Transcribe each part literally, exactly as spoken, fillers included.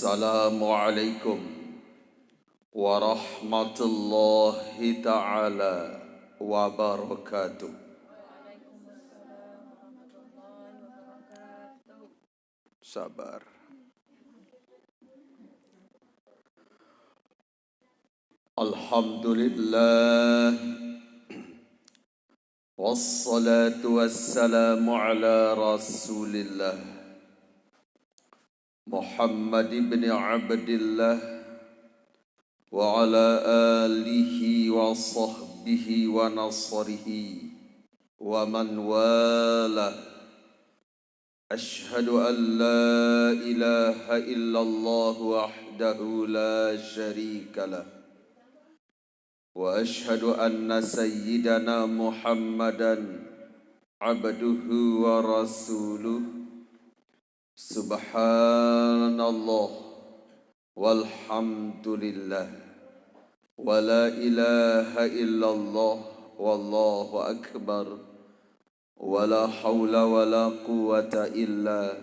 Assalamualaikum warahmatullahi taala wabarakatuh. Sabar. Alhamdulillah. Wassalatu wassalamu ala Rasulillah Muhammad ibn Abdillah wa ala alihi wa sahbihi wa nasrihi wa man walah. Ashhadu an la ilaha illallah wahdahu la syarika lah. Wa ashhadu anna sayyidana Muhammadan abduhu wa rasuluh. Subhanallah walhamdulillah wa la ilaha illallah wallahu akbar. Wa la haula wa la quwwata illa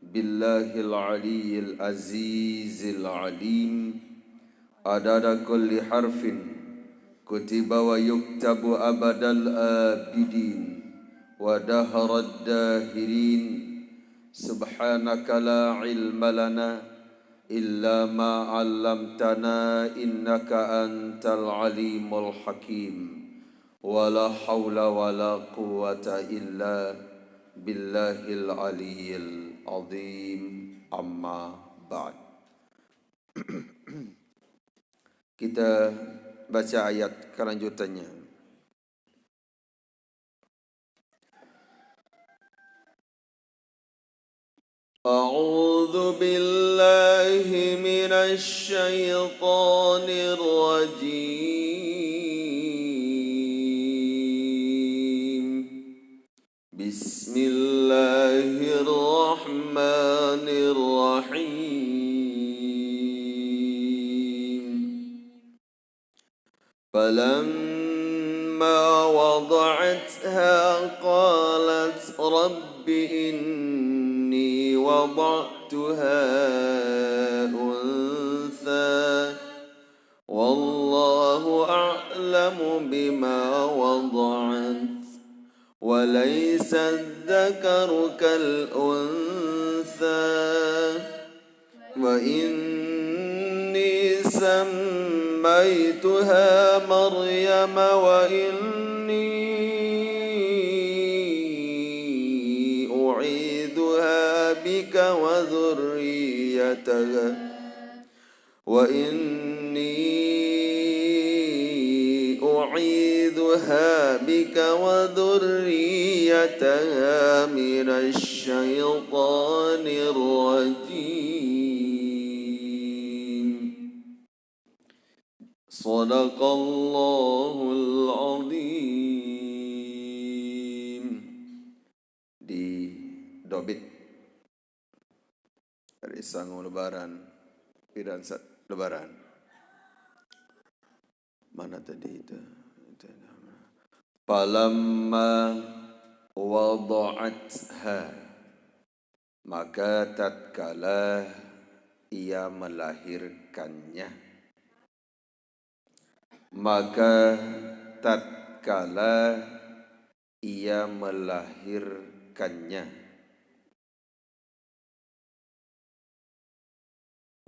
billahil aliyyil azizil alim. Adada kulli harfin kutiba wa yuktabu abadal abidin wa daharad dahirin. Subhanaka la ilma lana illa ma 'allamtana innaka antal alimul hakim. Wa la haula wa la quwwata illa billahil aliyyil azim. Amma ba'd. Kita baca ayat kelanjutannya. أعوذ بالله من الشيطان الرجيم. بسم الله الرحمن الرحيم. فلما وضعتها قالت رب إني وضعتها أنثى والله أعلم بما وضعت وليس الذكر كالأنثى وإني سميتها مريم وإني أعيذها بك وذريتها وإني أعيذها بك وذريتها من الشيطان الرجيم. صدق الله العظيم. Di Dobit. Hari Sangu Lebaran, piran sat Lebaran. Mana tadi itu? Itu nama. Falamma wada'atha, maka tatkala ia melahirkannya. Maka tatkala ia melahirkannya.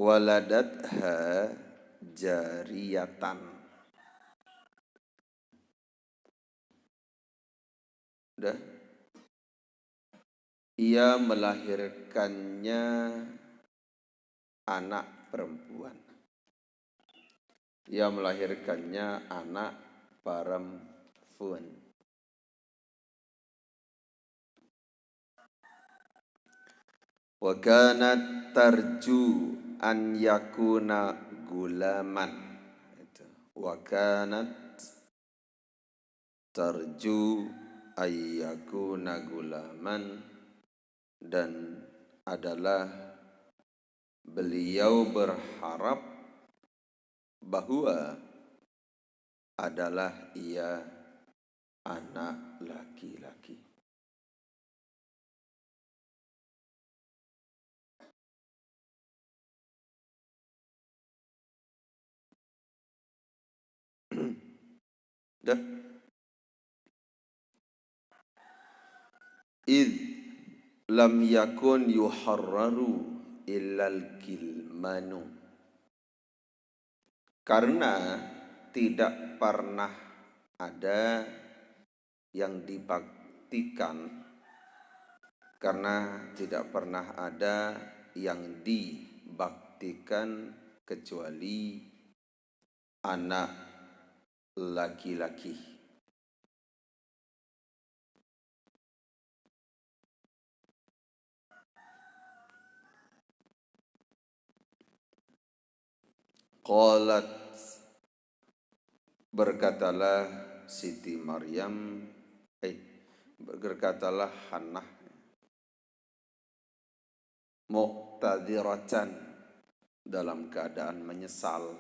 Waladatha jariyatan. Dah. Ia melahirkannya anak perempuan. Ia melahirkannya anak perempuan. Wa kanat tarju an yakuna gulaman. Itu. Wa kanat tarju an yakuna gulaman, dan adalah beliau berharap bahwa adalah ia anak laki-laki. Dah. Id lam yakun yuharraru illal gilmanu. Karena tidak pernah ada yang dibaktikan, karena tidak pernah ada yang dibaktikan kecuali anak laki-laki. Qalat, berkatalah Siti Maryam, eh, berkatalah Hannah, mu'tadziratan, dalam keadaan menyesal.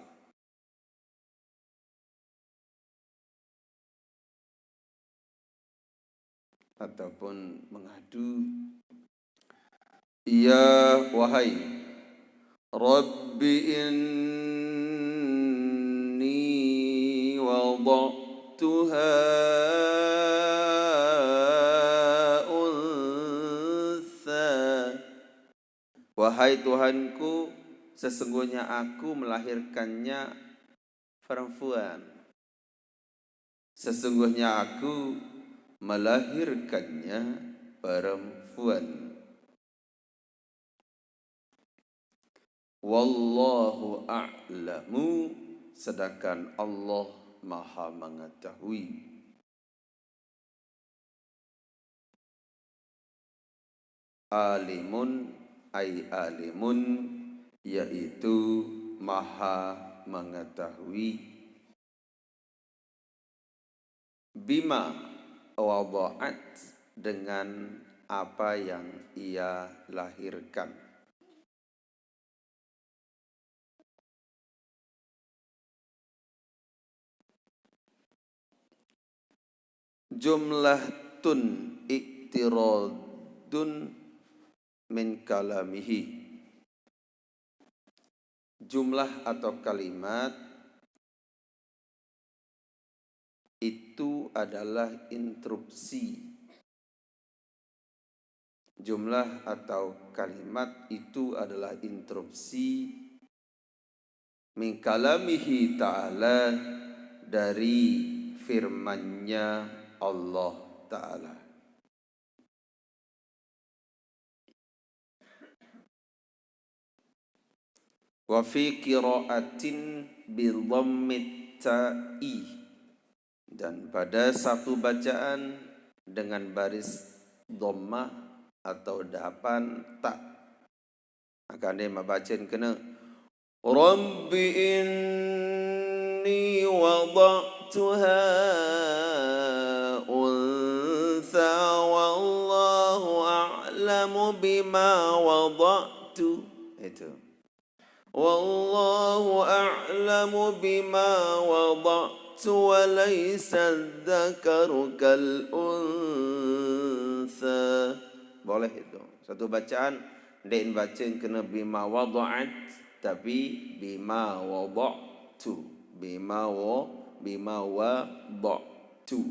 Ataupun mengadu, ya, wahai, Rabbi inni wada'tuha untha. Wahai Tuhanku, sesungguhnya aku melahirkannya perempuan. Sesungguhnya aku melahirkannya perempuan. Wallahu a'lamu, sedangkan Allah Maha Mengetahui. Alimun, ay alimun, yaitu Maha Mengetahui. Bima wada'at, dengan apa yang ia lahirkan. Jumlatun i'tiradun min kalamihi. Jumlah atau kalimat itu adalah interupsi. Jumlah atau kalimat itu adalah interupsi min kalamihi ta'ala, dari firman-Nya Allah Ta'ala. Wa fi qira'atin bi dhammit ta'i. Dan pada satu bacaan dengan baris dhammah atau dapan ta. Maka anda membaca kena, Rabbi inni wada'tuha untha wallahu a'lamu bima wada'tu. Itu. Wallahu a'lamu bima wada'tu wa laysa dzakaru kal untha. Boleh itu. Satu bacaan, ndak baca kena bima wada'at, tapi bima wada'tu. Bima wa, bima wada'tu.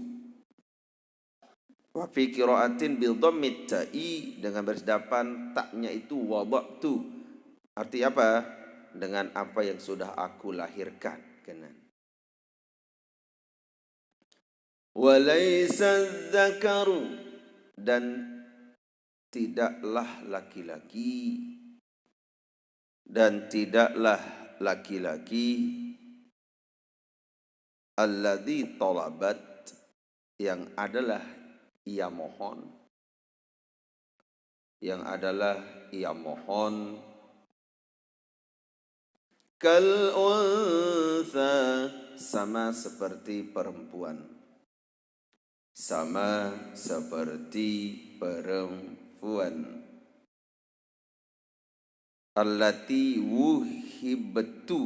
Wa fi qira'atin bi dhammit ta'i, dengan baris dapan, taknya itu wada'tu. Arti apa? Dengan apa yang sudah aku lahirkan. Kena. Wa laysa dzakaru, dan tidaklah laki-laki, dan tidaklah laki-laki, alladzi talabat, yang adalah ia mohon, yang adalah ia mohon, kal untha, sama seperti perempuan. Sama seperti perempuan. Allati wuhibtu.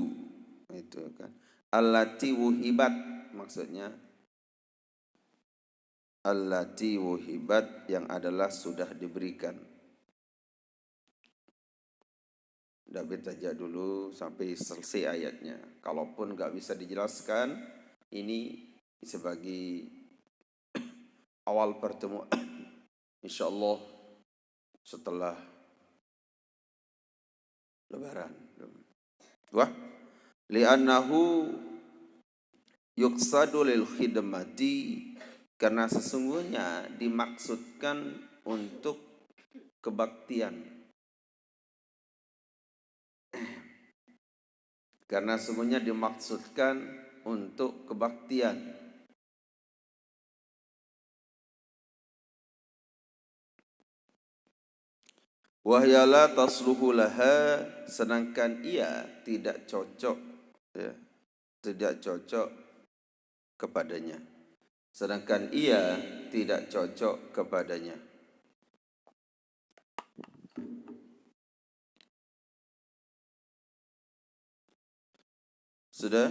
Itu kan. Allati wuhibat maksudnya. Allati wuhibat, yang adalah sudah diberikan. Ndak, beta aja dulu sampai selesai ayatnya. Kalaupun nggak bisa dijelaskan, ini sebagai awal pertemuan, insyaallah, setelah Lebaran. Wah, li'annahu yuqsadu lil khidmati, karena sesungguhnya dimaksudkan untuk kebaktian. Karena sesungguhnya dimaksudkan untuk kebaktian. Wa hiya la tasluhu laha, sedangkan ia tidak cocok, ya, tidak cocok kepadanya. Sedangkan ia tidak cocok kepadanya. Sudah?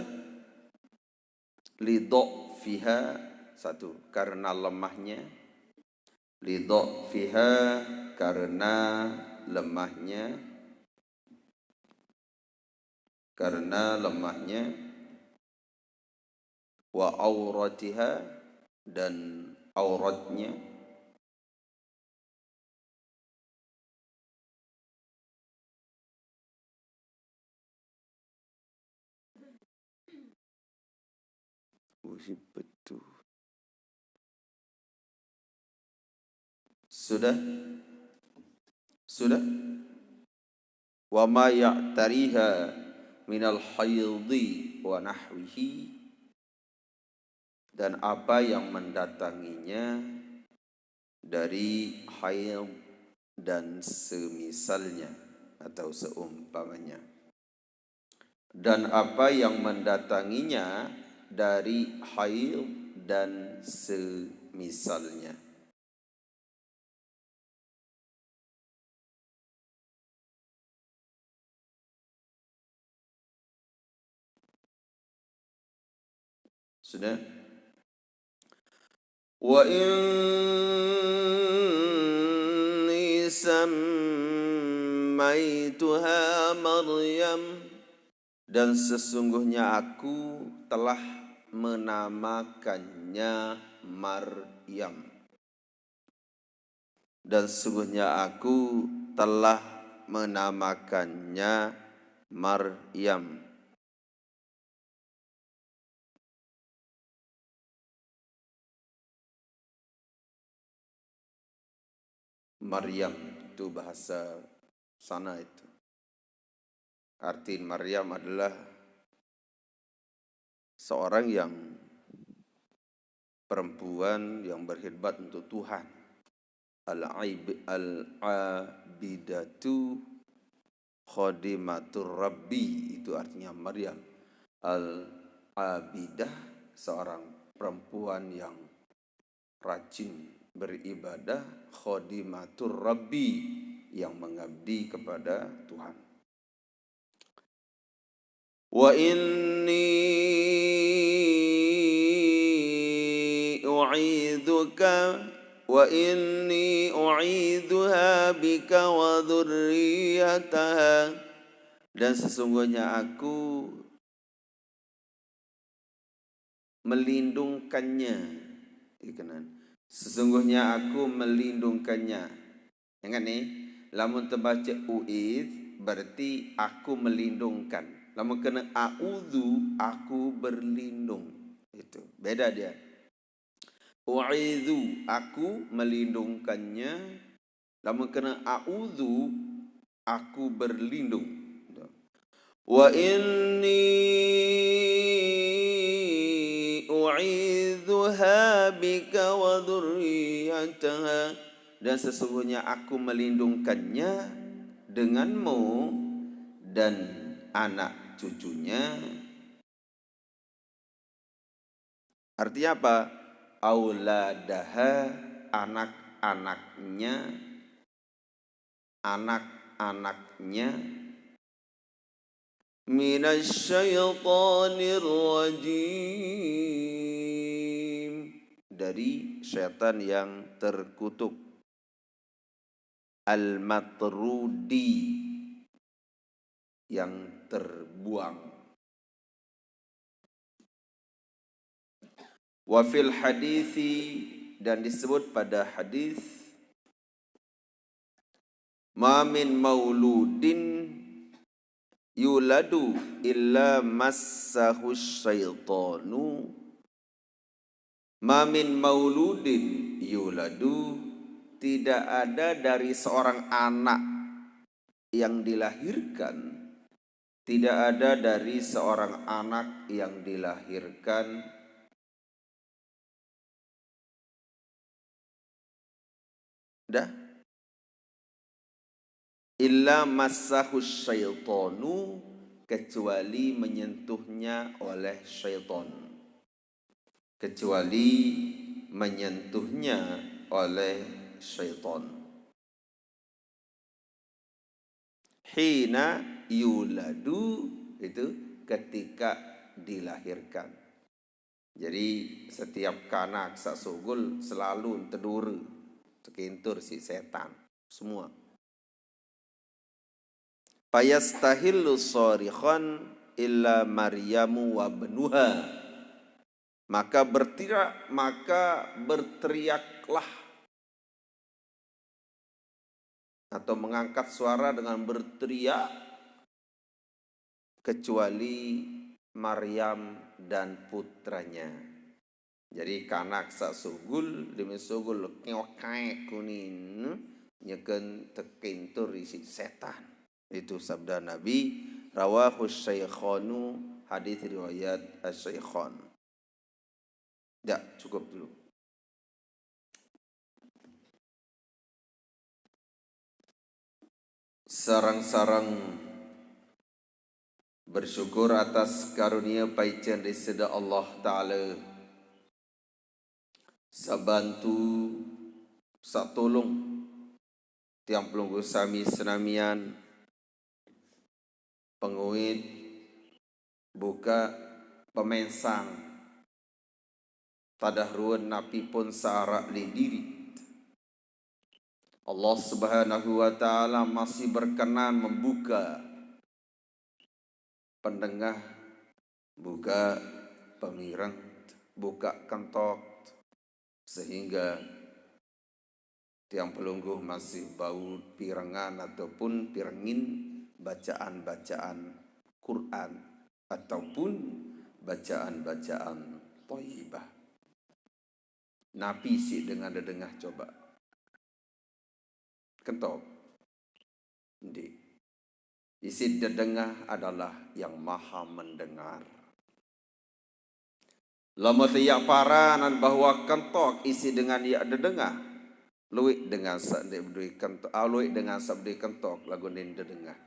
Lidha'fiha, satu, karena lemahnya. Lidha'fiha, karena lemahnya. Karena lemahnya. Wa auratiha, dan auratnya. Sudah? Sudah? Wa ma ya'tariha minal haidhi wa nahwihi, dan apa yang mendatanginya dari haid dan semisalnya atau seumpamanya. Dan apa yang mendatanginya dari haid dan semisalnya. Sudah? Wa inni sammaituha Maryam, dan sesungguhnya aku telah menamakannya Maryam. Dan sesungguhnya aku telah menamakannya Maryam. Maryam itu bahasa sana itu. Arti Maryam adalah seorang yang perempuan yang berkhidmat untuk Tuhan. Al-aib-, al-abidatu khadimatur rabbi, itu artinya Maryam. Al-abidah, seorang perempuan yang rajin beribadah, khadimatur rabbi, yang mengabdi kepada Tuhan. Wa inni u'idzuka, wa inni u'idzuha bika wa dzurriyyataha. Dan sesungguhnya aku melindungkannya. Ikenan. Sesungguhnya aku melindungkannya. Ingat nih, lamun terbaca u'idz berarti aku melindungkan. Lamun kena a'udzu, aku berlindung. Itu. Beda dia. U'idzu, aku melindungkannya. Lamun kena a'udzu, aku berlindung. Wa inni u'idzuha bika wa dzurriyyataha. Dan sesungguhnya aku melindungkannya denganmu dan anak cucunya. Artinya apa? Auladaha, anak-anaknya, anak-anaknya, minasy syaithanir rajim, dari setan yang terkutuk. Al-matrudi, yang terbuang. Wa fil hadithi, dan disebut pada hadis, "Ma min mauludin yuladu illa massahu syaitanu." "Ma min mauludin yuladu," tidak ada dari seorang anak yang dilahirkan, tidak ada dari seorang anak yang dilahirkan. Dah? "Illa massahu syaitanu," kecuali menyentuhnya oleh syaitan. Kecuali menyentuhnya oleh syaitan. "Hina yuladu," itu ketika dilahirkan. Jadi setiap kanak saq sugul selalu tedure, tekintur siq setan. Semua. "Fayastahillu sharikhan illa Maryamu wabnuha." Maka berteriak, maka berteriaklah atau mengangkat suara dengan berteriak, kecuali Maryam dan putranya. Jadi kanak saq sugul, demi sugul keokae kunin, nyeken tekintur isiq setan. Itu sabda Nabi, rawahu syaikhanu, hadis riwayat Asy-Syaikhan. Ya, cukup dulu. Sareng-sareng bersyukur atas karunia paicen Deside Allah Ta'ala, sabantu, satulung tiang pelungguh sami senamian, penguit, buka, pemensang, tadah ruen napi pun saq araq leq diriq. Allah Subhanahu wa Ta'ala masih berkenan membuka pendengah, buka pemireng, buka kentok, sehingga tiang pelungguh masih bau pirengan ataupun pirengin bacaan-bacaan Quran ataupun bacaan-bacaan thayyibah. Napi isiq dengan dedengah coba? Kentok? Ndeq. Isiq dedengah adalah Yang Maha Mendengar. Lamun yaq paranan bahwa kentok isiq dengan yaq dedengah, lueq dengan saq ndeq bedoe kentok, ah, lueq dengan saq bedoe kentok laguq ndeq dedengah.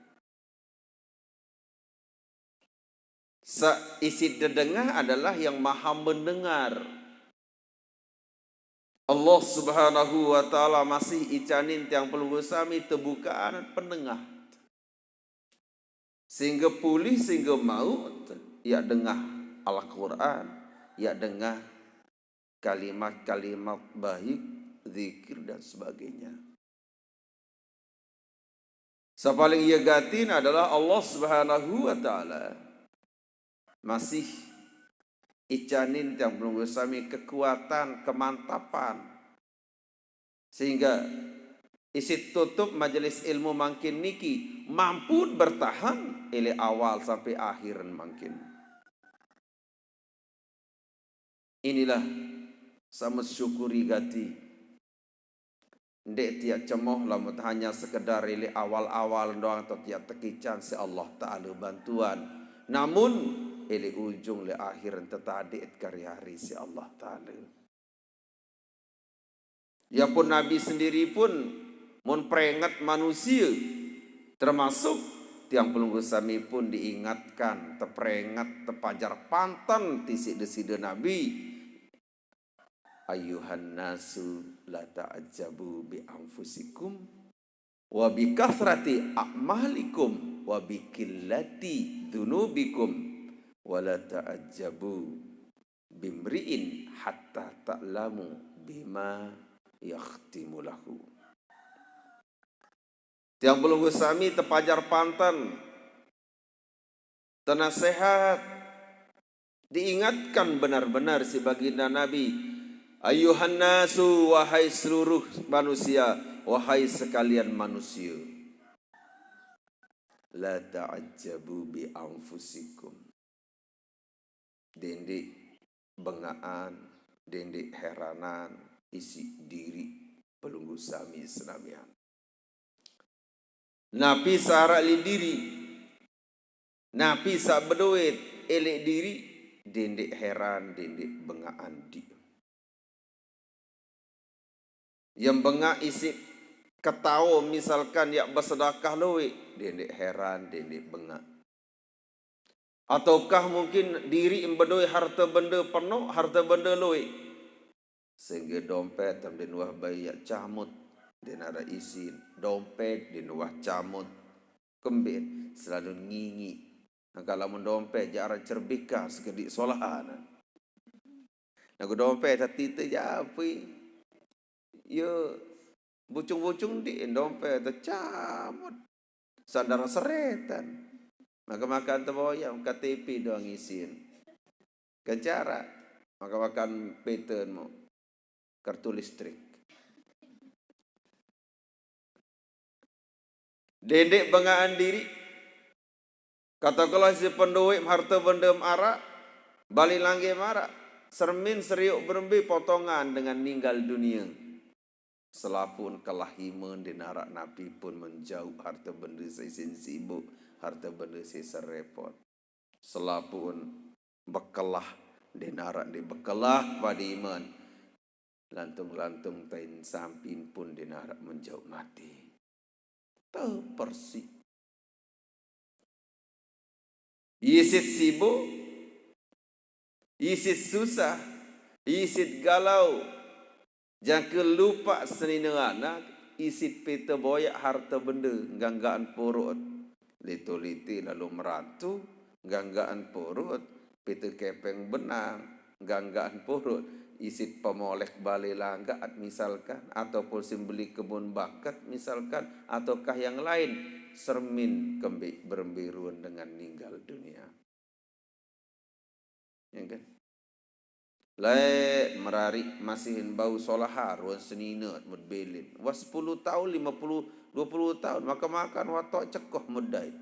Saq isiq dedengah adalah Yang Maha Mendengar. Allah Subhanahu wa Ta'ala masih icanin tiang pelungguh sami tebukaan pendengah. Sehingga pulih, sehingga mauq, yaq dengah Al-Quran, yaq dengah kalimat-kalimat baik, zikir dan sebagainya. Saq paling ie gatin adalah Allah Subhanahu wa Ta'ala masih icanin tiang pelungguh sami kekuatan, kemantapan, sehingga isiq tutup majelis ilmu mangkin niki mampu bertahan leq awal sampai akhir mangkin. Inilah saq mesyukuri gati. Ndeq tiaq cemoh lamun hanya sekedar leq awal-awal doang atau tiaq tekican siq Allah Ta'ala bantuan. Namun, leq ujung, leq akhir, tetadiq kari-hari siq Allah Ta'ala. Ya pun Nabi sendiri pun mun peringet manusie, termasuk tiang pelungguh sami pun diingatkan, teperinget, tepajar panten tisiq Deside Nabi, "Ayyuhan nasu la ta'ajjabu bi anfusikum wa bi kathrati a'malikum wa bi qillati dzunubikum wa la ta'ajjabu bimri'in hatta ta'lamu bima yakhtimu lahu." Tiang pelungguh sami tepajar panten, tenasehat, Diingatkan benar-benar si baginda Nabi, "Ayuhan nasu, wahai seluruh manusia, wahai sekalian manusia. La ta'ajjabu bi anfusikum." Dendik bengaan, dendik heranan, isi diri pelungguh sami senamian. Napi saq araq leq diriq? Napi saq bedoe leq diriq? Dendeq heran, dendeq bengaq andiq. Yang bengaq isiq ketao, misalkan yaq besedakah loeq, dendeq heran, dendeq bengaq. Ataukah mungkin diriq bedoe harte bende penoq, harte bende loeq? Sehingge dompet tem ndeqn uah baiq yaq camut, ndeqn araq isin. Dompet ndeqn uah camut. Kembeqn? Selalu ngingiq. Angkaq lamun dompet jaq aran cerbika sekediq solahan. Laguq dompet tati te jaq apui. Ye, bucung-bucung ndeqn dompet tecamut. Sandar seretan. Makan-makan teboyaq, K T P doang isin. Kencara, makan-makan peten mo. Kartu listrik. Dendeq bengaqan diriq. Katakanlah si pendoeq harte bende araq, bale langge araq, sermin serioq berembe potongan dengan ninggal dunie. Selapuqn kelah ime ndeqn araq napi pun menjauq harte bende saq isin sibuk, harte bende saq isin repot. Selapuqn bekelah ndeqn araq ndeq bekelah pade imen. Lantung-lantung tain sampin pun ndeqn araq menjauq mate. Tepersiq. Isit sibuk, isit susah, isit galau, jangke lupaq senine anak, isit pete boyaq harte bende, nggak-nggaqn purut. Lito-lite lalo meratu, nggak-nggaqn purut, pete kepeng benang, nggak-nggaqn purut, isit pemoleq bale langgat misalkan, ataupun simbeli kebun bangket misalkan, ataukah yang lain, sermin kembeq berembe ruen dengan ninggal dunia. Ya kan? Laeq merariq masihin bau solaha ruen senine mut bilin. Wah sepulu taun, lime pulu, due pulu taun, makan-makan watoq cekoh mut dait.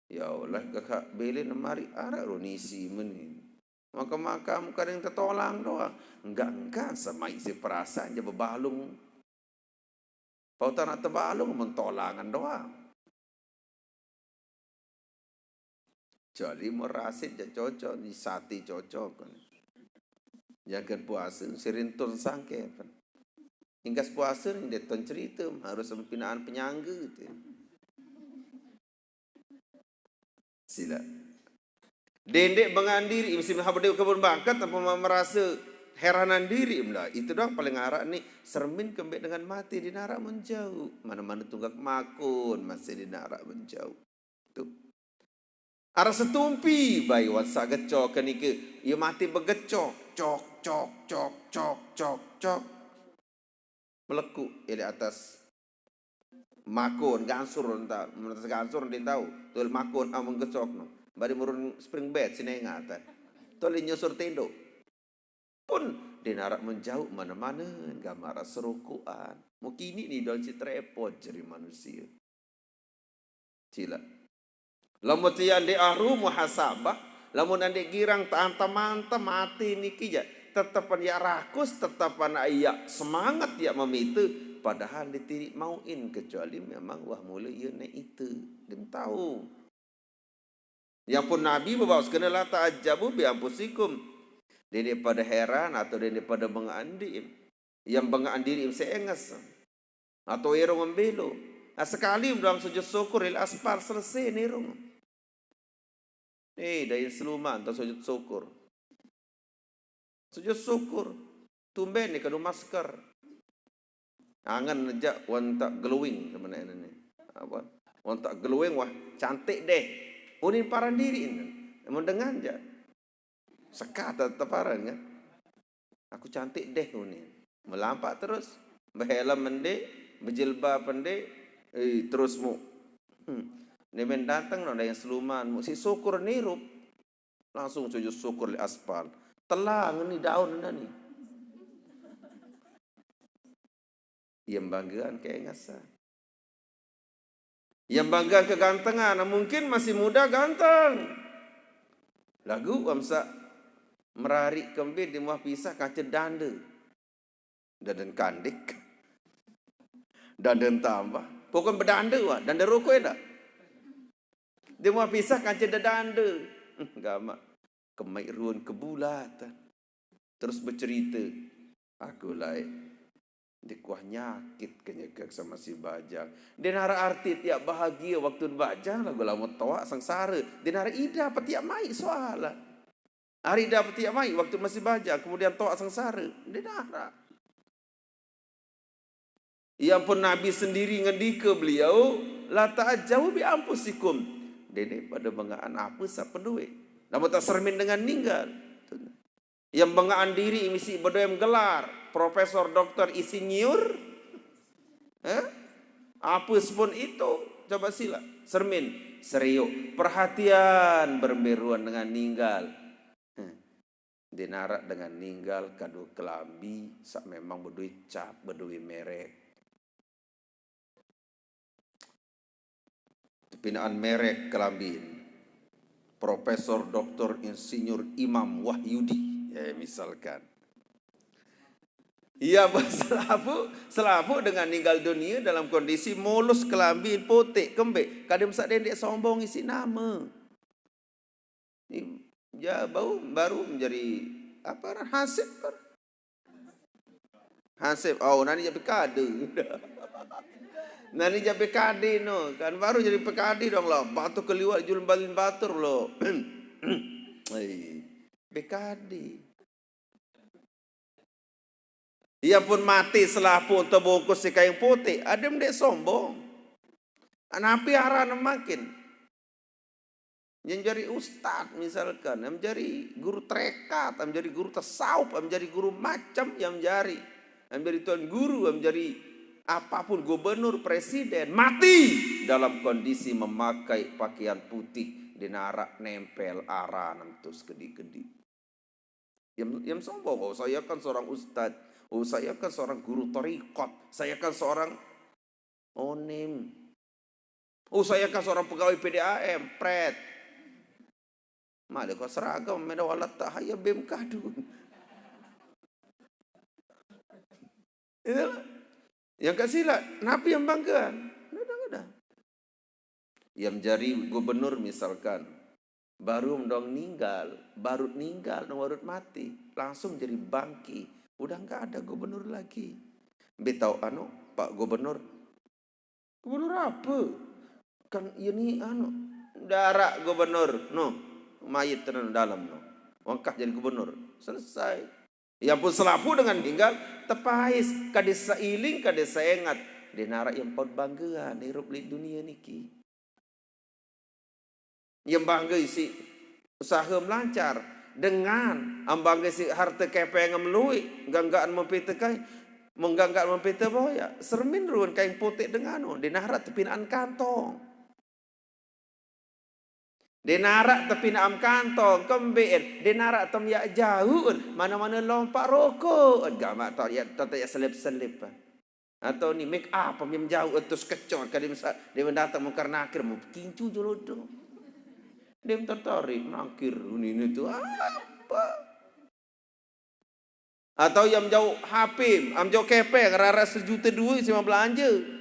Ya Allah, kakak bilin mariq araq ruen isi menin. Makan-makan karing tetolang doang. Enggak-enggak semaiq si perasaan je bebalung. Pautan tebalung mentolangan doang. Kecuali merasit jaq cocok, ni sate cocok. Jangken puase sirin tun sangke pen. Ingkas puase ni deton cerite, harus sempinaan penyangga te. Sila. Dendeq bengan diriq, mesti mehab deq kebun bangket, tanpa me-, merase heranan diriq, mela. Itu doang paling araq ni, sermin kembeq dengan mate ndeqn araq menjauq. Mana-mana tunggak makun, masih ndeqn araq menjauq. Tu. Araq setumpi, bai wan saq gecok kenike, ie mate begecok, cok, cok, cok, cok, cok, cok. Melekuq ie leq atas makun, gansur nta-, mun atas gansur ndeq tao. Tol makun amun gecok no. Bari murun spring bed sinengan tan. Tol nyosor tendo. Pun ndeqn araq menjauq mane-mane, gamaq araq serokoqan. Mukini ni dol cit repot jari manusie. Silaq. Lamun tiang ndeq aru muhasabah, lamun ndeq girang teantem-antem ate niki jaq, tetepan yaq rakus, tetepan yaq semanget yaq memite, padahal ndeq tiriq mauqin, kecuali memang wah mule ie neq ite. Ndeqm tao. Yang pun Nabi bebaos kene, "La ta'ajjabu bi anfusikum." Dendeq pade heran atau dendeq pade bengaq andiq. Yang bengaq andiq seenges. Atau irung mbelo. Nah, sekali doang sujud syukur leq aspal selese nirung. Eh, dain seluman tao sujud syukur. Sujud syukur. Tumben ni kadu masker. Angen jaq wan taq glowing sebenarnya ni. Apa? Wan taq glowing, wah, cantik deh. Unin paran diriq ni. Mun dengan jaq. Seka tetep paran kan. Aku cantik deh unin. Melampak terus. Behelm ndeq, bejilbab ndeq, eh, terus mu. Hmm. Ni men dateng no dain seluman mu. Si syukur nirup. Langsung sujud syukur di aspal. Telang ni daun ni. Ia banggaan keengasan. Ia banggaan kegantengan. Mungkin masih muda ganteng. Lagu amsa merari kembin di muah pisah kaca danda. Danden kandik. Danden tambah. Pokoknya bedanda wah. Danda rokok dah. Di muah pisah kaca danda. Gamak. Kemai ruan kebulatan. Terus bercerita. Aku lai. Dikuah nyakit kenyekek sama si bajang. Dia nara arti tiap bahagia waktu bajang lagu lama toak sengsara. Dia nara ida apa tiap mai soalan. Hari dah petiak mai waktu masih bajang, kemudian toak sengsara. Dia nara. Ia pun Nabi sendiri ngendika beliau, la ta'ajjau bi anfusikum. Dene pada mengaan apa sa pendui. Nama tak sermin dengan ninggal. Ia mengaan diri misi bedoi gelar Profesor, Doktor, Insinyur. Eh? Apa sepun itu? Coba sila. Sermin. Seriuk. Perhatian berembe ruan dengan ninggal. Dinarak dengan ninggal kadu kelambi sak memang bedui cap, bedui merek. Pinaan merek kelambin. Profesor, Doktor, Insinyur, Imam Wahyudi, ya, misalkan. Ia berselapu, selapu dengan ninggal dunia dalam kondisi mulus kelambin putik kembik. Kada mesak dendek sombong isi nama. Ni, ya, baru, baru menjadi apa, hasib. Hasib, oh, nani jadi P K D. Nani jadi P K D no, kan baru jadi P K D dong lo. Batur keliwat julun balin batur lo. Hei, P K D. Ia pun mati selapu untuk bungkus si kain putih. Ada dek sombong. Napi arah makin. Yang jadi ustad misalkan, yang jadi guru trekat, yang jadi guru tasawuf, yang jadi guru macam, yang jadi, yang jadi tuan guru, yang jadi apapun, gubernur, presiden, mati dalam kondisi memakai pakaian putih, dinarak nempel aranan tu sekedi-kedi. Yang, yang sombong, oh, saya kan seorang ustad, oh, saya kan seorang guru tarekat, saya kan seorang onim. Oh, saya kan seorang pegawai P D A M, pret. Mada kau seragam, meda walat tak haya bem kadun. Itulah. Yang kat silat, napi yang banggaan? Nggak ada, nggak ada. Yang menjadi gubernur misalkan, baru dong ninggal, baru ninggal, dong baru mati, langsung jadi bangki. Udah nggak ada gubernur lagi. Betau anu, Pak Gubernur, gubernur apa? Kan ini anu, darak gubernur, no, mayit tenan dalam no, wangkah jadi gubernur, selesai. Ia pun selapu dengan ninggal, tepais, kada seiling, kada seingat. Dinarak yang paut banggaan hirup di dunia niki. Yang bangga isi usaha melancar dengan ambang isi harta kepeng melui, ganggaan mempita kai, mengganggaan mempita boya. Sermin ruan kain putih dengan, oh, dinarak tepinaan kantong. Dinarak tepinaan kantong, kembeen, dinarak tem yak jauh, mana-mana lompat rokok, gamak tak yak, tak yak selip-selip. Atau ni make up, pemiam jauh, terus kecor, kali masa dia datang mungkar nakir, mau kincu jolodo. Dia tertarik, nakir, ini, ini tu, apa? Atau yang jauh H P, am jauh kepeng, rara sejuta dua, sima belanja.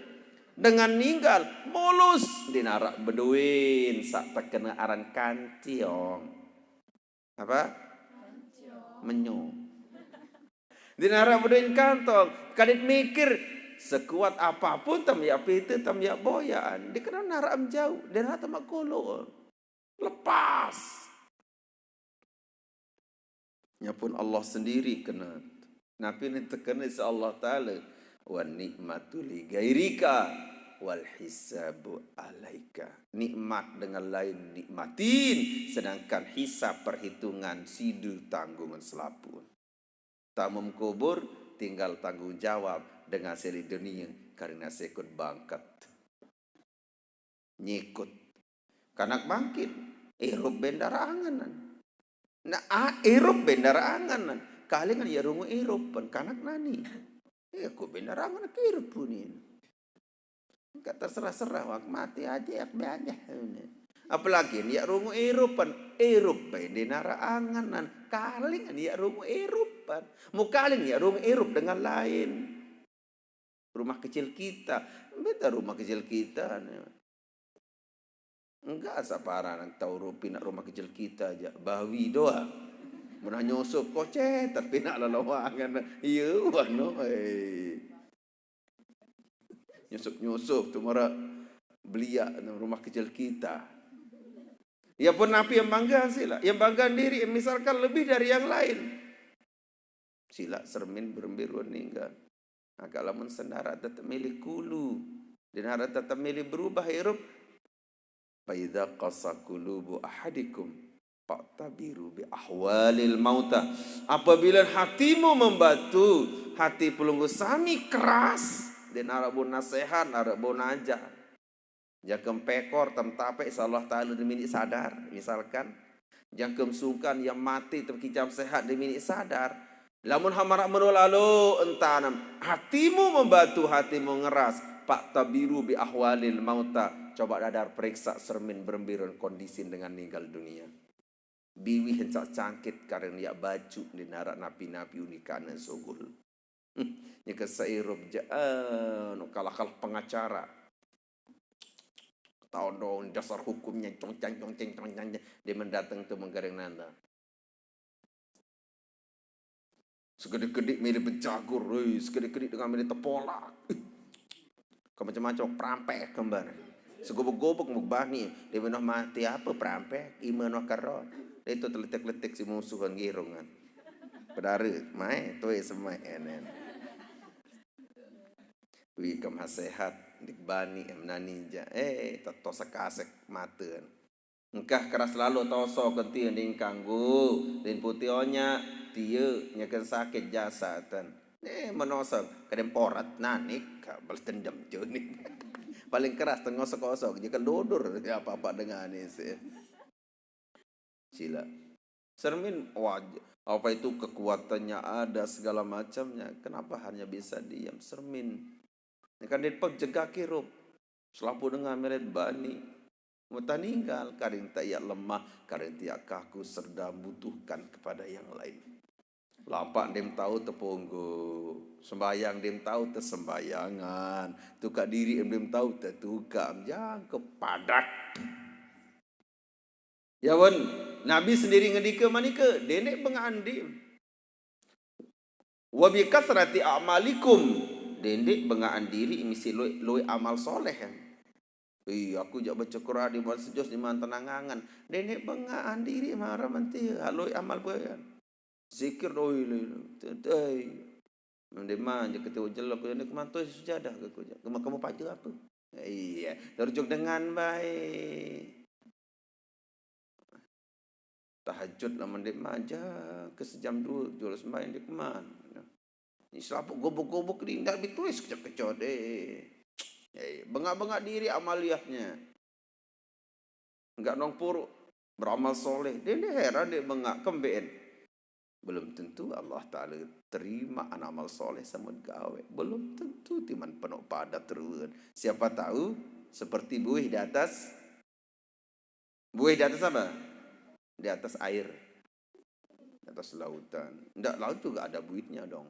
Dengan ninggal, mulus, dinarak beduin, sak terkena aran kantiong. Apa? Menyo. Dinarak beduin kantong, kadit mikir, sekuat apapun tam yak pita, tam yak boyaan. Dia kena narak am jauh, dia narak tamak kolo. Lepas. Nya pun Allah sendiri kena. Napi ni terkena si Allah Ta'ala? Wa nikmatu li gairika wal hisabu alaika. Nikmat dengan lain nikmatin, sedangkan hisab perhitungan sidu tanggungan selapu. Tamum kubur, tinggal tanggung jawab dengan seli dunia karena sekut bangkat. Nyikut. Kanak bangkit, irup bendara anganan. Nah, ah, irup ben ndaraq angen. Kalingan yaq rungu irupen, kanak nani. Iya, ku ben ndaraq angen, irup punin. Engka terserah-serah, wah, mati aja, yaq be aja. Apalagi yaq rungu irupen, irup ben ndaraq angen, kalingan yaq rungu irupen. Mukaling yaq rungu irup dengan lain. Rumah kecil kita, beda rumah kecil kita. Enggak, saparan tau rupi nak rumah kecil kita aja, bawi doang. Menah nyusup kocet, tapi nak loloangan. Iya, wano, eh. Nyusup-nyusup tu maraq beliaq rumah kecil kita. Ya pun, napi yang bangga sih lah, yang bangga diri, yang misalkan lebih dari yang lain. Silaq sermin berembe ruen ninggal. Maka lamun sendaraq tetep milih kulu, denaraq tetep milih berubah irup. Fa idza qasa qulubu ahadikum fa'tabiru bi ahwalil mauta. Apabila hatimu membatu, hati pelungguh sami keras, denaraq bau nasehat, naraq bau najaq. Jangkem pekor tem tapeq, insyaallah taala deminiq sadar, misalkan. Jangkem sungkan yang mati tem kicam sehat deminiq sadar. Lamun hamaraq meno lalo entanem, hatimu membatu, hatimu ngeras, fa'tabiru bi ahwalil mauta. Coba dadar periksa sermin berembe ruen kondisi dengan ninggal dunia. Biwih encak cangkit kareng yaq bacu, denaraq napi-napi unikane sugul. Hmm, nyeke seirup je, eh, no kalah-kalah pengacara. Taon dong dasar hukumnya, cong cang, cong ceng, cong cang, ceng. Dia mendatang tu menggaring nanda. Segede-gede milih pencagur, eh, segede-gede dengan milih tepolak. Ih, ke macam-macam, perampek kembar. Segobek-gobek mau bani, dia menoh mati apa perampek, ime noh karo. Itu teletek-letek si musuhan girungan. Pedare, mai, tuwe semai, enen. Wi, kemah sehat, dik bani, em nani ja. Eh, teto sekasek maten. Engkah keras lalo toso kenti ning kanggo, rin putih onya, tie, nyeken sakit jasaten. Eh, menoso, kadang porat, nanik, ka balas dendam, jonik. Paling keras, tengosok-osok, jika dodur, ya apa-apa dengan ini sih. Sila. Sermin, wah, apa itu kekuatannya ada, segala macamnya. Kenapa hanya bisa diam? Sermin. Ini kan ditpek jegak irup. Selapuq dengan meret bani. Mutah ninggal, karing tak iyak lemah, karing tak iyak kaku, serda butuhkan kepada yang lain. Lapaq ndeqm tau tepunggu, sembayang ndeqm tau tesembayangan, tukaq diriq ndeqm tau tetukaq, jangke padat. Ya wen, Nabi sendiri ngendike manike, dendeq bengaq andiq. Wa bi kasrati a'malikum, dendeq bengaq andiriq misi lueq, lueq amal soleh. Ih, aku jaq bace Quran di bulan sejus di mantan angangan. Dendeq bengaq andiriq marah menti, lueq amal pegan. Zikir doi le, tetai. Mending mah, jaq ketiwaq jelek, aku jaq nikmat tu sujadah ke aku jaq. Kamu, kamu paje apa? Iya, terjuk dengan baik. Tahajud lamun ndeq maja ke sejam due, juluq sembahyang ndeq keman. Ini selapuq gubuk-gubuk di ndak ditulis kecot-kecot, eh. Eh, bengaq-bengaq diriq amaliahnya. Enggak nong puruk beramal soleh. Dia, dia heran, dia bengaq, kembeqn. Belum tentu Allah Ta'ala terima anak amal soleh samun gaweq. Belum tentu timan penoq padat ruen. Siapa tahu seperti buih di atas, buih di atas apa? Di atas air. Di atas lautan. Ndak laut juga ada buihnya dong.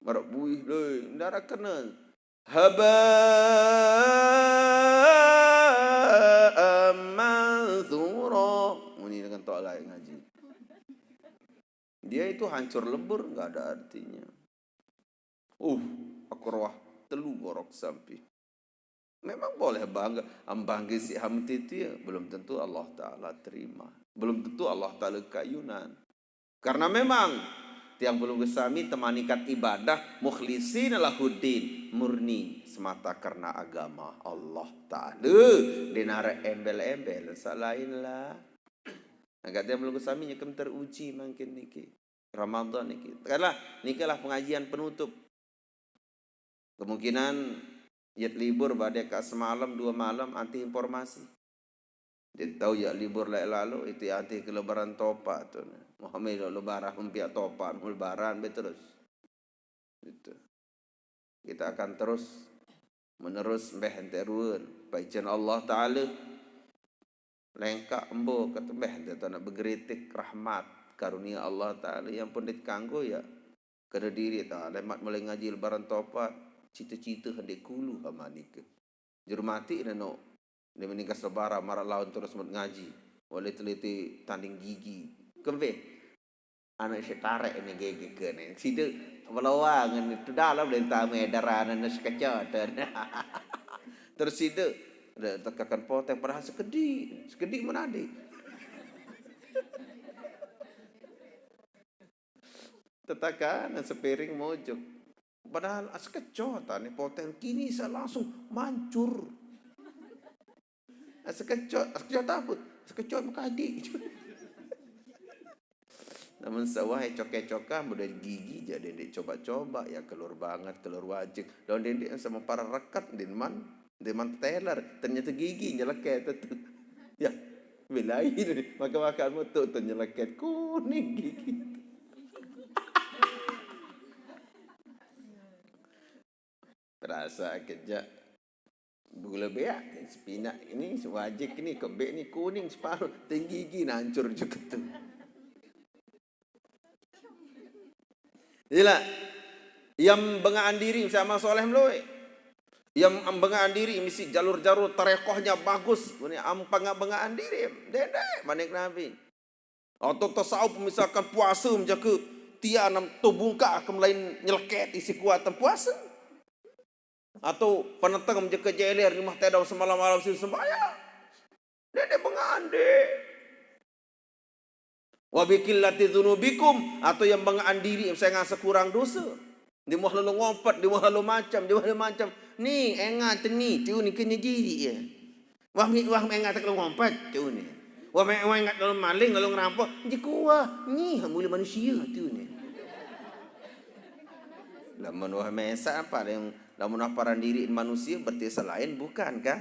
Maraq buih, loi, ndaraq kene. Haba'an mantsura. Muni dengan tok lain ngaji. Dia itu hancur lebur, nggak ada artinya. Uh, aku roh telu gorok sampi. Memang boleh bangga, am bangga si ham titi, belum tentu Allah Ta'ala terima. Belum tentu Allah Ta'ala kayunan. Karena memang tiang pelungguh sami temanikat ibadah mukhlisin lahuddin, murni semata karena agama Allah Ta'ala. Denare embel-embel, saq lain lah. Nah, tiang pelungguh sami nyekem teruji mangkin niki. Ramadan niki. Katakanlah, niki lah pengajian penutup. Kemungkinan yet libur bade ka semalam, dua malam, anti informasi. Dia tahu ya libur lae lalo, itu ya anti ke lebaran topak tu. Muhammad lebaran, hempiak topak, lebaran be terus. Gitu. Kita akan terus menerus mbeh ente ruen. Paicen Allah Ta'ala. Lengkak embo ketembeh ente tu nak begeritik rahmat karunia Allah Ta'ala yang pun dikanggo ya. Kena diri ta, lemat mulai ngaji lebaran topat. Cita-cita hendak kulu hamanika. Juru mati neno. Dia meninggal sebara marak lawan terus mut ngaji. Wale teliti tanding gigi. Kembe. Anak si tarik ni gigi ke ni. Sida belawang ni tu dalam lentah medaran ni sekecot. Terus sida tekakan poteng padahal sekedi. Sekedi menadi. Tetakan sepiring mojok. Padahal sekecot ni poteng kini saya langsung mancur. Sekecot, sekecot apa? Sekecot mengkadik. Namun sawah coke-cokan, udah gigi jadi dek coba-coba, ya keluar banget, keluar wajik. Lawan dendek sama para rekat, denman, denman teler. Ternyata gigi nyeleket tu. Ya, belain. Makan-makan mutuk tu nyeleket. Kuning gigi. Perasa kejap. Gula beak, sepinak ini, sewajik ni, kebek ni kuning separuh, tinggi gigi nancur juga tu. Ila, yang bengaan diri sama soleh meluai. Yang bengaan diri misi jalur-jalur tarekohnya bagus. Ini ampang bengaan diri. Dedek, manik Nabi. Atau tasawuf misalkan puasa menjaga tianam tu bungka akan lain nyeleket isi kuatan puasa. Atau penentang menjaga jeler ni mah tedau semalam malam sin sembahyang. Dede bengande. Wa bikillati dzunubikum, atau yang bengaan diri saya ngasa kurang dosa. Di muah lalu ngompet, di muah lalu macam, di muah lalu macam. Ni engat ni, tu ni kena diri ya. Wah mi wah mengat kalau ngompet tu ni. Wah me wah engat kalau maling kalau ngerampok, je kuah. Ni mula manusia tu ni. Lamun wah mesak apa yang lamun wah paran diri manusia berarti selain bukan kan?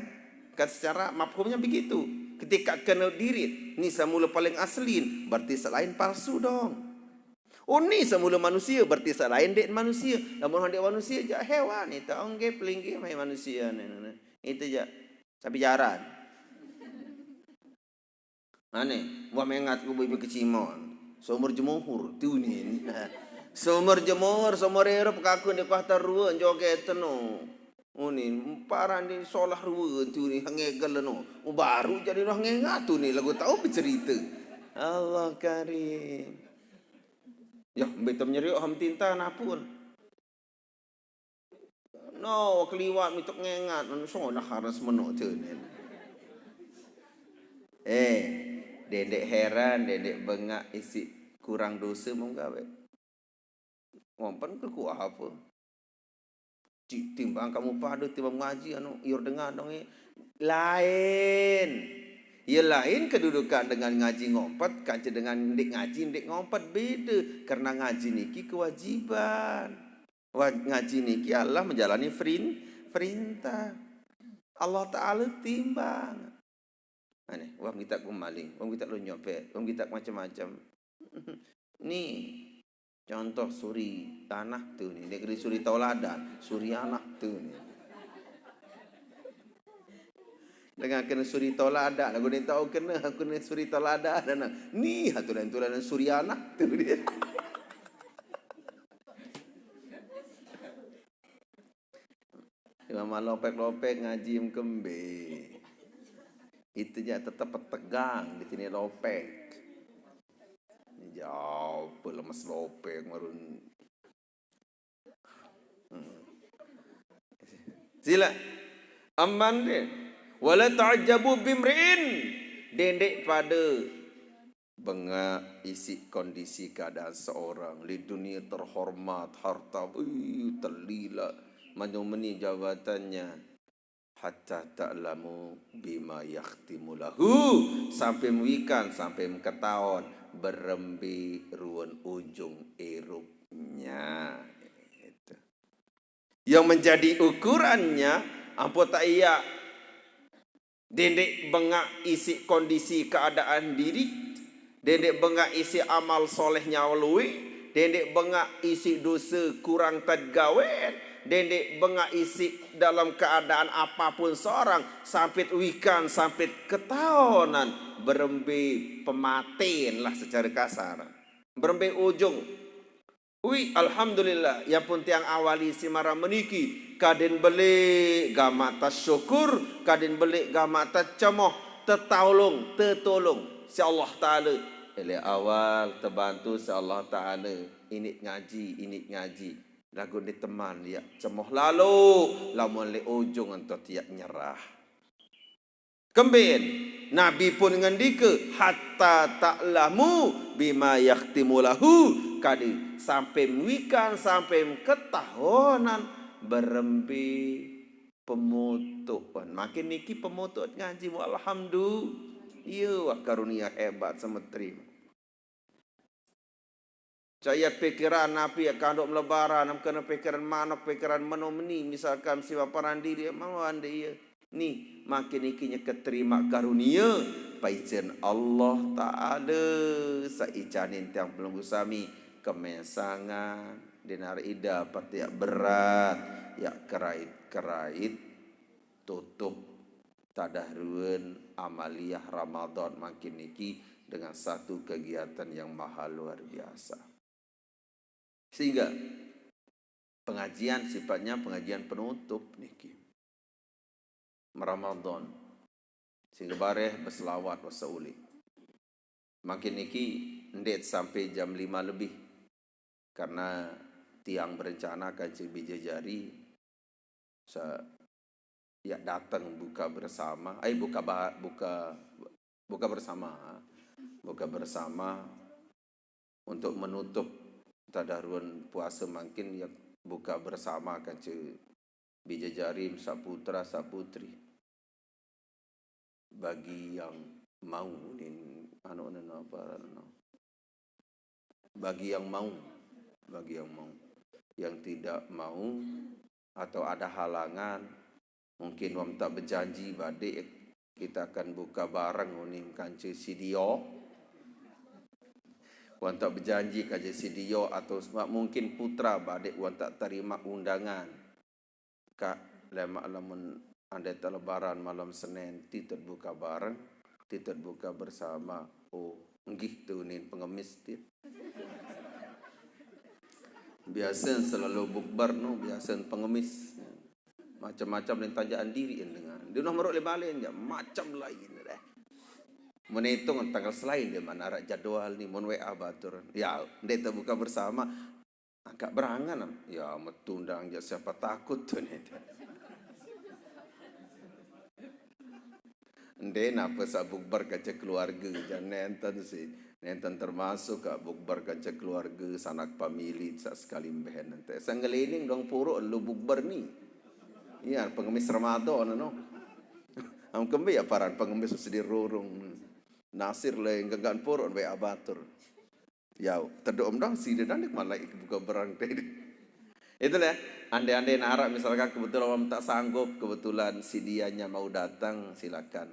Kan secara mafhumnya begitu. Ketika kena diri ni semula paling aslin berarti selain palsu dong. Oh ni semula manusia berarti selain dek manusia. Lamun dek manusia je hewan itu ongge pelinggih mai manusia ni. Itu je. Tapi jaran. Ane, buah mengat ku bui kecimon. Seumur jemuhur tu ni. Seumur jemuhur, seumur erup kaku ni kuah terua joget tenu. Unin paran di solah rua tu ni hangegel no. Baru jadi noh ngengatu ni lagu tahu bercerita. Allah Karim. Ya, betul menyeriuk ham tinta napun. No, keliwat mituk ngengat, solah harus menuk tu ni. Eh, dendek heran, dendek bengak isi kurang dosa menggawe. Ngompen ke ku apa? Cik timbang kamu padu timbang ngaji anu iur dengan dong eh. Lain. Ya lain kedudukan dengan ngaji ngompet, kaca dengan ndik ngaji, ndik ngompet beda. Karena ngaji niki kewajiban. Wa- Ngaji niki adalah menjalani perin- perintah. Allah Ta'ala timbang. Aneh, wah kita ku maling, wah kita lu nyopet, wah kita macam-macam. Ni contoh suri tanah tu ni, negeri suri tauladan, suri anak tu ni. Dengan kena suri tauladan, aku ni tahu kena, aku ni suri tauladan. Ni hatu dan tulan suri anak tu dia. Imam lopek-lopek ngaji kembe. Itu je tetap tegang di sini lopek. Jauh pelemes lopek marun. Hmm. Sila. Aman deh. Wala ta'jabu bimri'in. Dendek pada bengak isi kondisi keadaan seorang. Li dunia terhormat, harta, wih, telila, manyumeni jabatannya. Hatta ta'lamu bima yakhtimu lahu. Sampai mewikan, sampai mengetahuan berembe ruan ujung erupnya. Itu. Yang menjadi ukurannya, ampo tak iya Dendeq bengaq isiq kondisi keadaan diriq, dendeq bengaq isiq amal soleh nyawalue, dendeq bengaq isiq dose kurang tedgawen, dendeq bengaq isiq dalam keadaan apapun seorang, sampit wikan, sampit ketaonan, berembe pematen lah secare kasar. Berembe ujung. Ui, alhamdulillah, yang pun tiang awali siq maraq meniki, kadin beleq gamaq tesyukur, kadin beleq gamaq tecemoh, tetaulung, tetulung siq Allah Taala. Leq awal tebantu siq Allah Taala, iniq ngaji, iniq ngaji. Laguq ndeq teman yaq cemoh lalo, lamun leq ujung ento tiaq nyerah. Kemben, Nabi pun ngendike, "Hatta ta'lamu bima yakhtimu lahu." Kadi sampe wikan, sampe ketaonan berembe pemotoqan. Mangkin niki pemotoq ngaji mu, alhamdulillah. Iya, wah, karunia hebat semetri. Caiya pikiran napi yaq kandoq melebaran, am kene pikiran manok, pikiran meno meni, misalkan siwaq paran diriq, mau ande iye. Ni, mangkin niki nyeke terimaq karunie, paijen Allah Taala, saq icanin tiang pelungguh sami, kemesangan, denare ida, pat yaq berat, yaq kerait-kerait, tutup tadahruan amaliyah Ramadan mangkin niki dengan satu kegiatan yang maha luar biasa. Sehingga pengajian sifatnya pengajian penutup niki. Ramadan. Sehingga bareh beselawat wah saq uleq. Mangkin niki ndeq sampai jam lima lebih. Karena tiang berencana kance bije jari sa-, yaq dateng buka bersama, eh, buka ba-, buka, buka bersama, buka bersama untuk menutup tadahruan puase mangkin yaq buka bersama kance bije jari saq putra saq putri. Bagi yang mau nin, anu, anu, apa, anu. Bagi yang mau, bagi yang mau. Yang tidak mau atau ada halangan, mungkin wah nteq bejanji badeq kita akan buka bareng unin kance si Dio. Wah nteq bejanji kance si Dio atau sema-, mungkin putra badeq wah nteq terimaq undangan. Kak, lemaq lamun andai te lebaran malem Senen, titet buka bareng, titet buka bersama. Oh, nggih tu nin pengemis tit. Biasen selalu bukber no, biasen pengemis. Macem-macem nin tajaan diriq en dengan. Di noh meruq le balen ja, macem lain deh. Menitung tanggal selain dia mana araq jadwal ni, mun W A batur. Ya, ndeq te buka bersama. Angkaq berangan am. Ya, metu ndang jaq siapa takut tu ni. Ndeq nape saq bukber kance keluarge, jaq nenten sih. Nenten termasuk kaq bukber kance keluarge, sanak pamili saq sekali mbehen nenten. Saq ngelining dong puruq lu bukber ni. Iya, pengemis Ramadan no. Am kembe ya paran pengemis sedi rurung. Nasir le genggan puruq W A batur. Yau, tedoq em dong side dan dik malai buka berang tadi. Itulah, andai-andai narak misalkan kebetulan orang tak sanggup, kebetulan si dianya mau datang, silakan.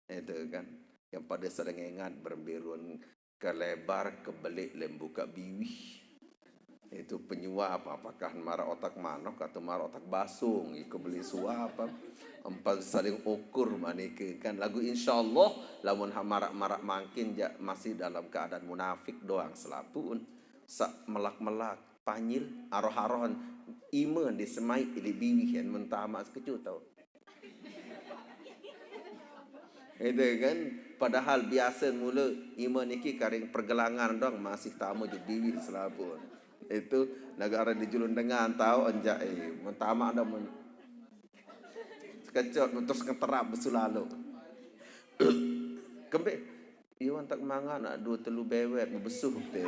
Itu kan. Yang pada sering ingat berembe ruen kelebar kebeleq lem buka biwih. Itu penyuap, apakah maraq otak manok atau maraq otak basung, iko beli suap. Empal saling ukur manike kan. Lagu insyaallah, lamun ha-, maraq-maraq mangkin jaq masih dalam keadaan munafik doang selapuqn. Saq melak-melak, panyil, aroh-arohan, ime disemaiq leq biwih en mun tamaq sekecu tau. Itu kan, padahal biase mule ime niki karing pergelangan doang masih tame jok biwih selapuq. Itu negara di julun dengan tau enjaq, eh, mun tamaq dah mun sekecot terus ngeterap besulalo. Kembe, iwan tak mangan nak dua telu bewet besuh te.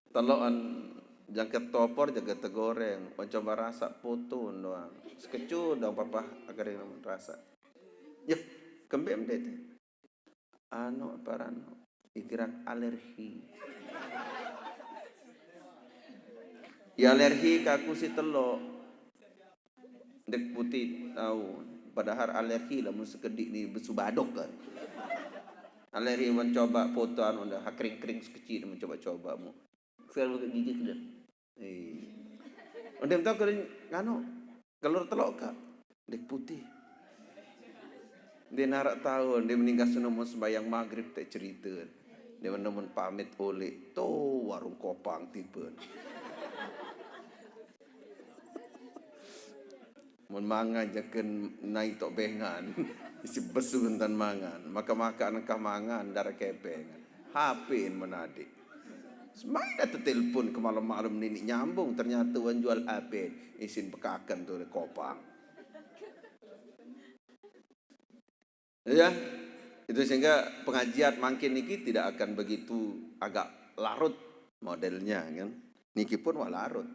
Teloqan jangke topor, jangke tegoreng, onco marasaq potun doang. Sekecu doang papah akadeng marasaq. Yeh, kembe mende te. Anu, apa ranu? Pikiran alergi. Ya alergi ke aku si telok. Ndek putih tau. Padahal alergi lah mun sekedik ni besu badok kan. Alergi mencoba foto anu dah kering-kering sekecil mencoba-coba mu. Film ke gigi ke dah. Eh. Udah tau kering nganu. Kelur telok ka. Ndek putih. Dia narak tahu, dia meninggal seno mun sembahyang maghrib tak cerita. Dia nemen pamit oleh tu warung Kopang tipe. Mun mangan jaken nai tok bengan. Isi besu entan mangan. Maka makan engkah mangan darah kepeng. H P in menadik. Semain dah telepon ke malam-malam ni nyambung, ternyata wan jual H P isin bekaken tu di Kopang. Ya, itu sehingga pengajian mangkin niki tidak akan begitu agak larut modelnya kan. Niki pun wah larut.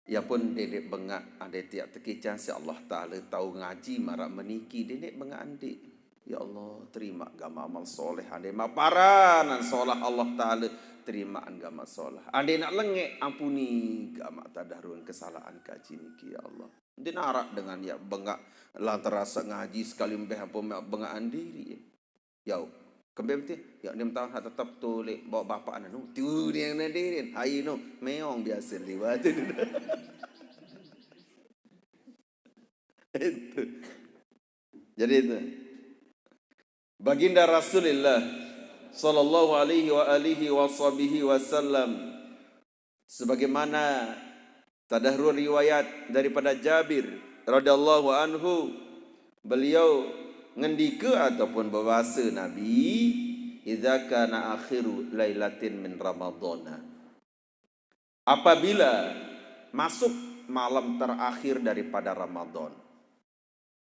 Ya pun dedek bengak ade tiak tekicah si Allah Ta'ala tau ngaji marak meniki dedek bengak andik. Ya Allah, terima gama amal soleh ande maparanan solah Allah Ta'ala, terimaan gama solah. Ande nak lengek, ampuni gama tadahruan kesalahan kaji niki ya Allah. Ande narak dengan ya bengak lantaran rasa ngaji sekali mbeh apa mak bengakan diri ya. Yau, kembali betul. Ya, ni tahun hak tetap tu lek bawa bapak anu. Tu dia yang nadirin. Hai no, meong biasa lewat. Itu. Jadi itu. Baginda Rasulullah sallallahu alaihi wa alihi wa sahbihi wasallam, sebagaimana tadahruan riwayat daripada Jabir radhiyallahu anhu, beliau ngendika ataupun berbahasa Nabi, "Idza kana akhiru lailatin min Ramadhana." Apabila masuk malam terakhir daripada Ramadan.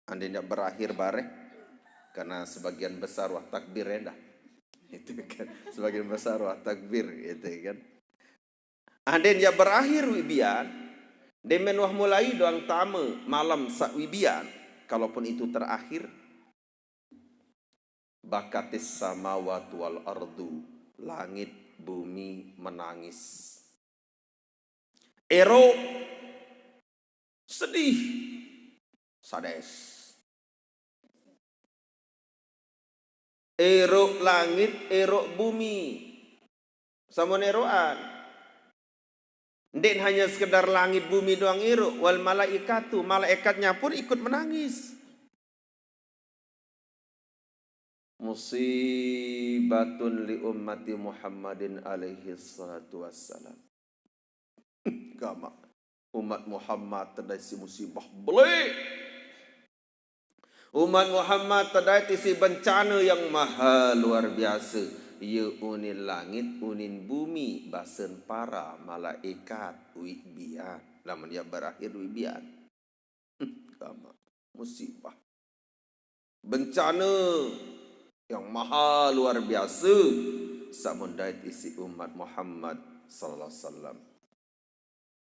Andainya berakhir bareh, karena sebagian besar wah takbir ya dah. Itu kan, sebagian besar wah takbir gitu kan. Andainya berakhir wibian, demen wah mulai doang tama malam sak wibian, kalaupun itu terakhir, bakatis samawati wal ardu, langit bumi menangis. Ero sedih, sades. Ero langit, ero bumi. Samun eroan. Ndik hanya sekedar langit bumi doang ero, wal malaikatu, malaikatnya pun ikut menangis. Musibatun li ummati Muhammadin alaihi salatu wassalam. Gama umat Muhammad tadai si musibah belik. Umat Muhammad tadai tisi bencana yang maha luar biasa. Ya unin langit, unin bumi, basen para malaikat wibian. Lamun ya berakhir wibian. Gama musibah. Bencana yang maha luar biasa samun dait isi umat Muhammad sallallahu alaihi wasallam.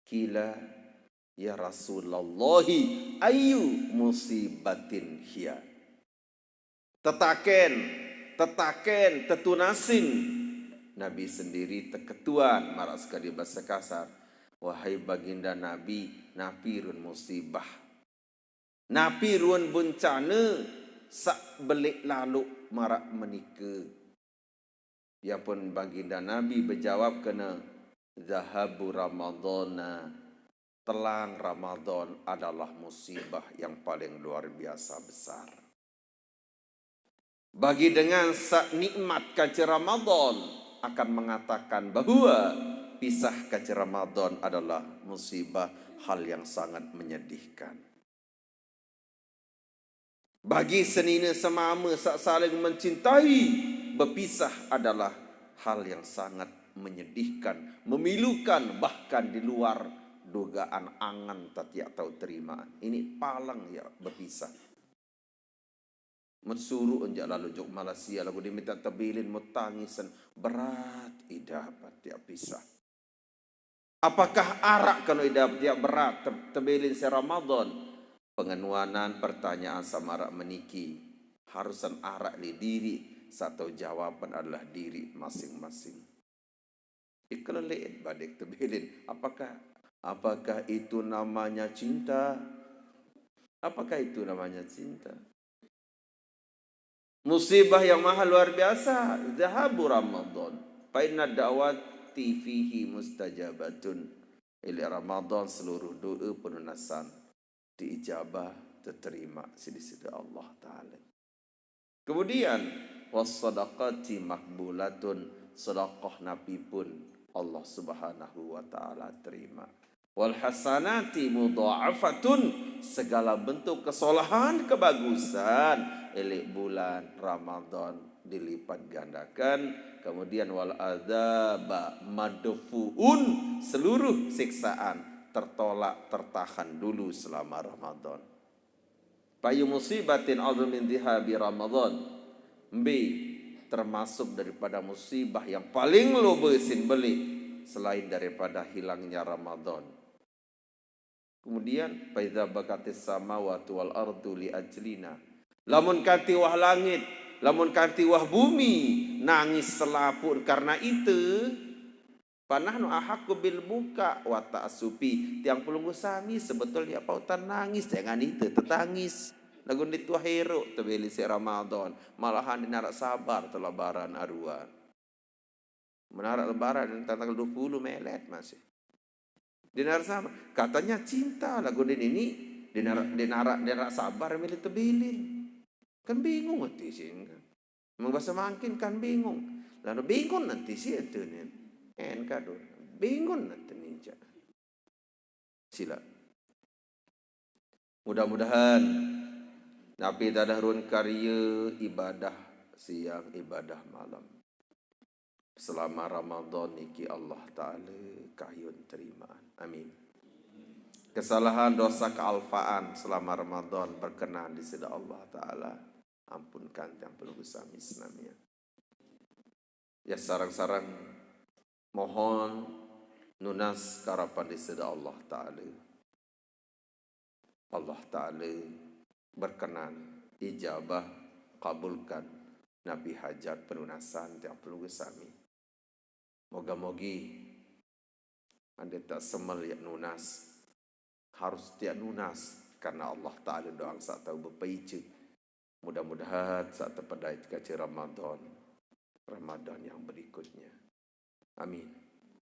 Kila, ya Rasulullah, ayu musibatin hiya. Tetaken, tetaken, tetunasin. Nabi sendiri teketuan marak sekali bahasa kasar. Wahai baginda Nabi, napi run musibah. Napi ruan bencana sak belik laluk marak menika. Ya pun baginda Nabi bejawab kena, zahabu Ramadana, telang Ramadan adalah musibah yang paling luar biasa besar. Bagi dengan sak nikmat kaca Ramadan akan mengatakan bahwa pisah kaca Ramadan adalah musibah, hal yang sangat menyedihkan. Bagi senina semama sak saling mencintai, berpisah adalah hal yang sangat menyedihkan, memilukan, bahkan di luar dugaan angan tatiak tau terimaan. Ini palang ya berpisah. Mut suru enjak lalu jok Malaysia lagu diminta tebilin mut tangisan berat idah tiak pisah. Apakah arak kanu idah tiak berat te-, tebilin se Ramadan? Pengenuanan pertanyaan samarak meniki. Harusan araq leq diriq, saq tau jawaban adalah diriq masing-masing. Ikeleleq badeq tebilin. Apakah, apakah itu namanya cinta? Apakah itu namanya cinta? Musibah yang maha luar biasa, zahabu Ramadan. Fa inna da'wati fihi mustajabatun. Leq Ramadan seluruh doe penunasan diijabah, teterima siq Deside Allah Taala. Kemudian, was sadaqati makbulatun, sedekah Nabi pun Allah Subhanahu wa Taala terima. Wal hasanati mudha'afatun, segala bentuk kesalahan, kebagusan, leq bulan Ramadan dilipat gandakan. Kemudian, wal adzaba madfu'un, seluruh siksaan tertolak, tertahan dulu selama Ramadan. Fa ayyu musibatin a'dzamu min dhahabi Ramadan. Mbe termasuk daripada musibah yang paling lobe sin beleq selain daripada hilangnya Ramadan. Kemudian, fa idza bakatis samawati wal ardu li ajlina. Lamun kanti wah langit, lamun kanti wah bumi nangis selapuq karena ite, fa nahnu ahaqqu bil buka wa ta'assufi. Tiang pelungguh sami sebetulnya pautan nangis, jangan ite tetangis. Laguq ndeq tuah eroq tebilin siq Ramadan, malahan ndeq naraq sabar telebaran aruan. Menaraq lebaran tanggal due puluh melet masih. Ndeq naraq sabar. Katanya cinta, laguq ndeq niniq, ndeq naraq, ndeq naraq, ndeq naraq sabar mele tebilin. Kan bingung ati sin kan. Meng base mangkin kan bingung. Lalu bingung nanti si ente nin. En kado. Bingung nanti ninja. Sila. Mudah-mudahan napi tadah ruen karye ibadah siang, ibadah malam selama Ramadan niki Allah Taala kayun terimaan. Amin. Kesalahan, dosa, kealfaan selama Ramadan berkenan Deside Allah Taala ampunkan tiang pelungguh sami senamian. Ya, sareng-sareng mohon nunas karapan Deside Allah Taala. Allah Taala berkenan, ijabah, kabulkan napi hajat penunasan tiang pelungguh sami. Moga-mogi ande tak semel yaq nunas, harus tiaq nunas, karena Allah Taala doang saq tau bepaice. Mudah-mudahan saq tepedait kance Ramadan, Ramadan yang berikutnya. Amin.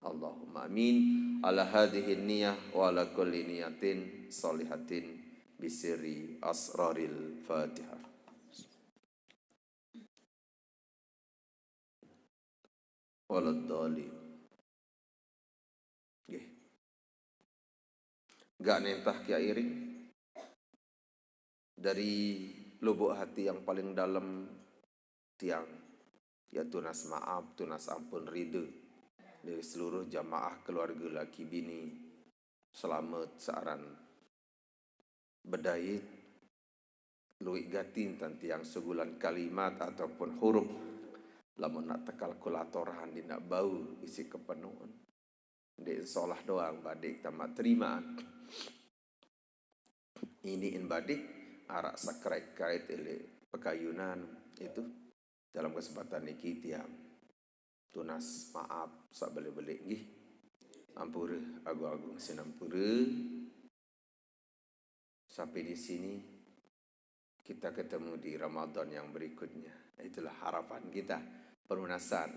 Allahumma amin. Ala hadhihi niyah wa ala kulli niyatin sholihatin bisirri asraril Fatihah. Waladdallin. Nggih. Gak nentah kia iring. Dari lubuk hati yang paling dalam tiang, ya tunas maaf, tunas ampun, ridho dari seluruh jamaah keluarga laki bini. Selamet searan bedait, lueq gati ntan tiang segulan kalimat ataupun huruf. Lamun naq tekalkulatorang ndeq naq bau isiq kepenuhn. Ndeq solah doang badeq tamaq terimaan. Iniqn badeq araq saq krait-krait leq pekayunan itu. Dalam kesempatan niki tiang tunas maaf saq beleq-beleq nggih. Ampure, agung-agung sinampure. Sampai di sini, kita ketemu di Ramadan yang berikutnya. Itulah harapan kita, pelunasan.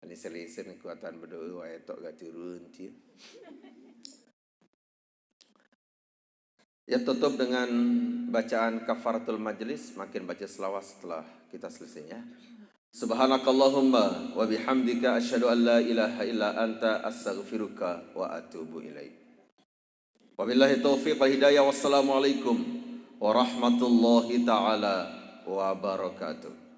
Ini selesen kekuatan berdoa, wae tok gak turun, cie. Ya, tutup dengan bacaan kafaratul majlis, makin baca selawat setelah kita selesai, ya. Subhanakallahumma wa bihamdika, asyhadu an la ilaha illa anta, astaghfiruka wa atubu ilaik. Wabillahi taufiq wal hidayah. Wassalamualaikum warahmatullahi taala wabarakatuh.